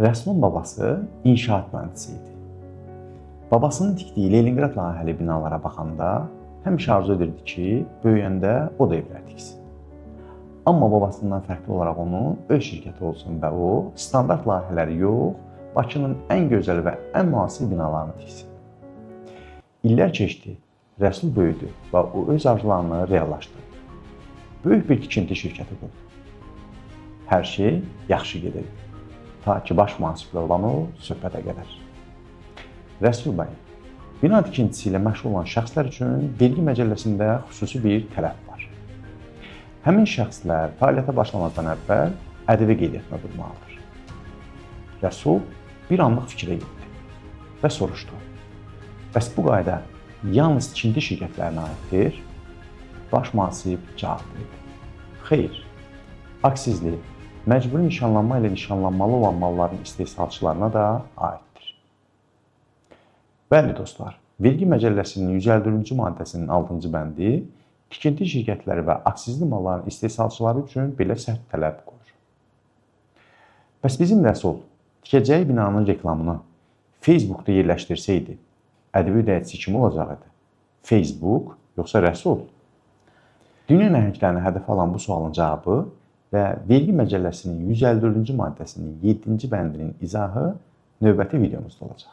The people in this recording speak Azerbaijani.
Rəsulun babası inşaat mühəndisi idi. Babasının tikdiyi Leningrad layihəli binalara baxanda həmişə arzu edirdi ki, böyüyəndə o da evlər tiksin. Amma babasından fərqli olaraq onun öz şirkəti olsun və o standart layihələri yox, Bakının ən gözəl və ən müasir binalarını tiksin. İllər keçdi, Rəsul böyüdü və o öz arzularını reallaşdırdı. Böyük bir tikinti şirkəti qurdu. Hər şey yaxşı gedirdi. Ta ki baş mühasiblə olan o söhbətə qədər. Rəsul bəy, bina tikintisi ilə məşğul olan şəxslər üçün vergi məcəlləsində xüsusi bir tələb var. Həmin şəxslər fəaliyyətə başlamazdan əvvəl ƏDV qeydiyyatına durmalıdır. Rəsul bir anlıq fikrə getdi və soruşdu: "Bəs bu qayda yalnız tikinti şirkətlərinə aiddir?" Baş mühasib cavab verdi: "Xeyr, aksizli, məcburi nişanlanma ilə nişanlanmalı olan malların istehsalçılarına da aiddir." Bəli dostlar, vergi məcəlləsinin 154-cü maddəsinin 6-cı bəndi tikinti şirkətləri və aksizli malların istehsalçıları üçün belə sərt tələb qoyur. Bəs bizim Rəsul tikəcəyi binanın reklamını Facebookda yerləşdirsəydi, ƏDV ödəyicisi kim olacaq idi? Facebook yoxsa Rəsul? Dünya nəhənglərini hədəf alan bu sualın cavabı və vergi məcəlləsinin 154-cü maddəsinin 7-ci bəndinin izahı növbəti videomuzda olacaq.